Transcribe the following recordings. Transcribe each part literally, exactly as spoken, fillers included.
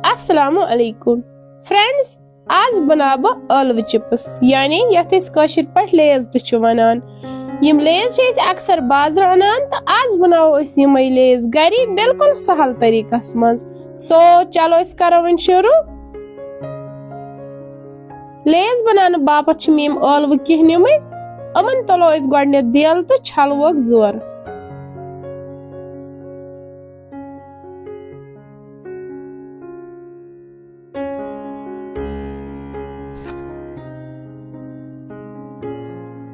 السلام علیکم فرینڈز، آز بناو بہٕ ٲلوٕ چپس، یعنی یتھ أسۍ کٲشِر پٲٹھۍ لیز تہِ چھِ ونان۔ یِم لیز چھِ أسۍ اکثر بازرٕ انان تہٕ آز بناوو أسۍ یِمے لیز گری بالکل سہل طریقس منٛز۔ سو چلو أسۍ کرو وۄنۍ شروع۔ لیز بناونہٕ باپتھ چھِ مےٚ یِم ٲلوٕ کینٛہہ نِمٕتۍ، یِمن تُلو أسۍ گۄڈٕنیتھ دیل تہٕ چھلوکھ زور۔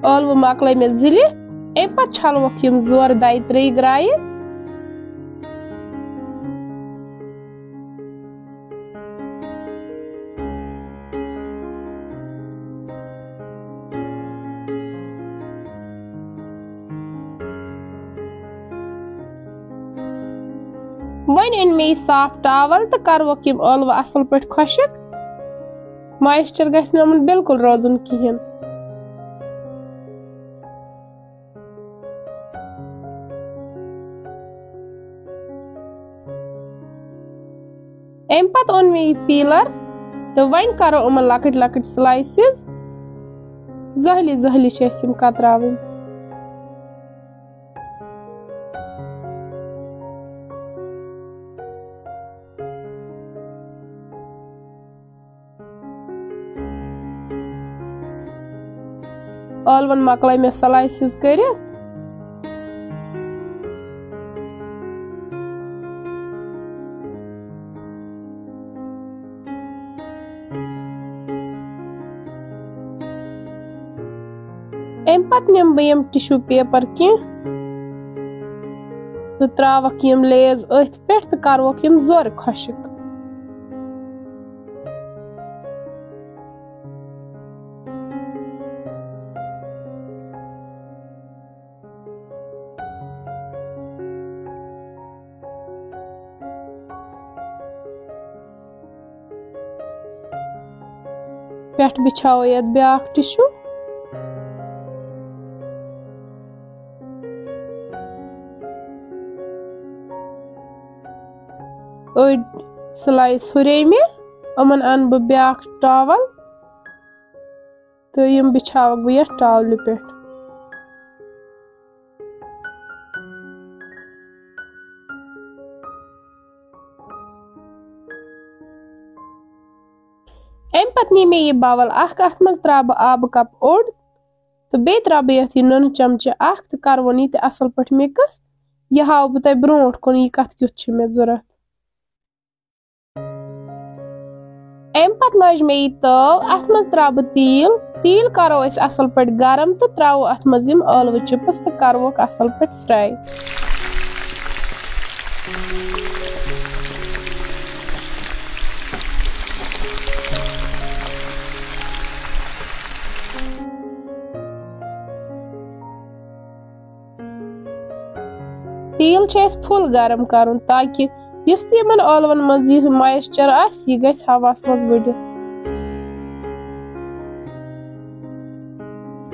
ٲلوٕ مۄکلٲے مےٚ زٕلِتھ، اَمہِ پتہٕ چھلوکھ یِم زورٕ دَیہِ ترٛیٚیہِ گرٛایہِ۔ وۄنۍ أنۍ مےٚ یہِ صاف ٹاول تہٕ کروکھ یِم ٲلوٕ اصل پٲٹھۍ خۄشک۔ مویسچر گژھِ نہٕ یِمن بالکل روزُن کِہیٖنۍ۔ اَمہِ پتہٕ اوٚن مےٚ یہِ پیٖلر تہٕ وۄنۍ کرو یِمن لۄکٕٹۍ لۄکٕٹۍ سلایسز، زٲہلی زٲہلی چھِ اَسہِ یِم کتراوٕنۍ۔ ٲلوَن مۄکلٲے مےٚ سلایسز کٔرِتھ۔ اَمہِ پتہٕ نِمہٕ بہٕ یِم ٹِشوٗ پیپر کینٛہہ تہٕ ترٛاوَکھ یِم لیز أتھۍ پٮ۪ٹھ تہٕ کَروکھ یِم زورٕ خۄشٕک۔ پٮ۪ٹھ بِچھاوو یَتھ بیٛاکھ ٹِشوٗ۔ أڑۍ سلایس ہُرے مےٚ، یِمن اَنہٕ بہٕ بیٛاکھ ٹاول تہٕ یِم بِچھاوَکھ بہٕ یَتھ ٹاولہِ پٮ۪ٹھ۔ اَمہِ پتہٕ نی مےٚ یہِ باول اکھ، اَتھ منٛز ترٛاوٕ بہٕ آبہٕ کپ اوٚڑ تہٕ بیٚیہِ ترٛاوٕ بہٕ یَتھ یہِ نُنہٕ چمچہٕ اکھ تہٕ کَرٕ وۄنۍ یہِ تہِ اَصٕل پٲٹھۍ مِکٕس۔ یہِ ہاوٕ بہٕ تۄہہِ برٛونٛٹھ کُن یہِ کَتھ کیُتھ چھُ مےٚ ضوٚرَتھ۔ اَمہِ پتہٕ لٲج مےٚ یہِ تٲو، اَتھ منٛز ترٛاوٕ بہٕ تیٖل۔ تیٖل کَرو أسۍ اَصٕل پٲٹھۍ گرم تہٕ ترٛاوو اَتھ منٛز یِم ٲلوٕ چِپٕس تہٕ کَروکھ اَصٕل پٲٹھۍ فرٛاے۔ تیٖل چھُ اَسہِ فُل گرم کرُن تاکہِ یُس تہِ یِمن ٲلوَن منٛز یہِ مویسچر آسہِ، یہِ گژھِ ہواہَس منٛز ؤڑِتھ۔ یِتھ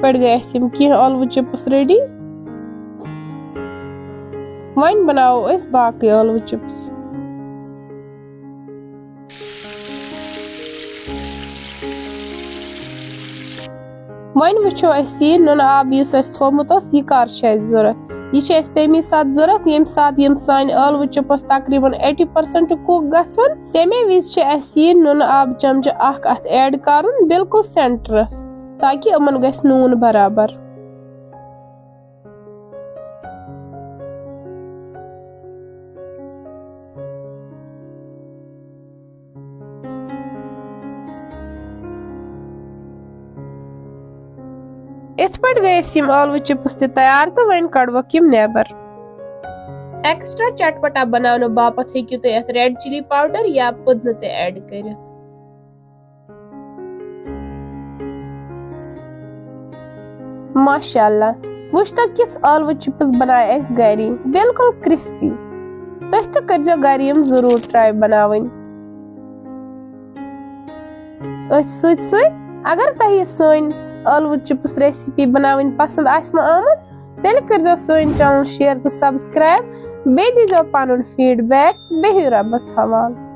پٲٹھۍ گٔے اَسہِ یِم کینٛہہ ٲلوٕ چِپٕس ریڈی۔ وۄنۍ بناوو أسۍ باقٕے ٲلوٕ چِپٕس۔ وۄنۍ وٕچھو أسۍ یہِ نُنہٕ آب یُس اَسہِ تھوٚومُت اوس، یہِ کر چھُ اَسہِ ضوٚرَتھ۔ یہِ چھُ اَسہِ تَمی ساتہٕ ضوٚرَتھ، ییٚمہِ ساتہٕ یِم سانہِ ٲلوٕ چِپٕس تقریٖباً ایٹی پٔرسَنٛٹ کُک گژھن، تَمے وِزِ چھُ اَسہِ یہِ نُنہٕ آب چمچہٕ اکھ اَتھ ایڈ کَرُن، بالکل سینٹرَس، تاکہِ یِمَن گژھِ نوٗن برابر۔ یِتھ پٲٹھۍ گٔے اَسہِ یِم ٲلوٕ چِپٕس تہِ تیار تہٕ وۄنۍ کڑوکھ یِم نیبر۔ ایکسٹرا چٹپٹا بناونہٕ باپتھ ہیٚکِو تُہۍ اَتھ ریڈ چلی پاوڈر یا پُدنہٕ تہِ ایڈ کٔرِتھ۔ ماشاءاللہ، وٕچھ تو کِژھ ٲلوٕ چِپٕس بنایہِ اَسہِ گری، بالکل کرسپی۔ تُہۍ تہِ کٔرزیو گرِ یِم ضروٗر ٹراے بناوٕنۍ۔ أتھۍ سۭتۍ سۭتۍ اگر تۄہہِ یہِ سٲنۍ ٲلوٕ چِپٕس ریسپی بناوٕنۍ پسنٛد آسہِ نہٕ آمٕژ، تیٚلہِ کٔرزیو سٲنۍ چینل شیئر تہٕ سبسکرائب، بیٚیہِ دیٖزیو پنُن فیڈ بیک۔ بِہِو رۄبس حوالہٕ۔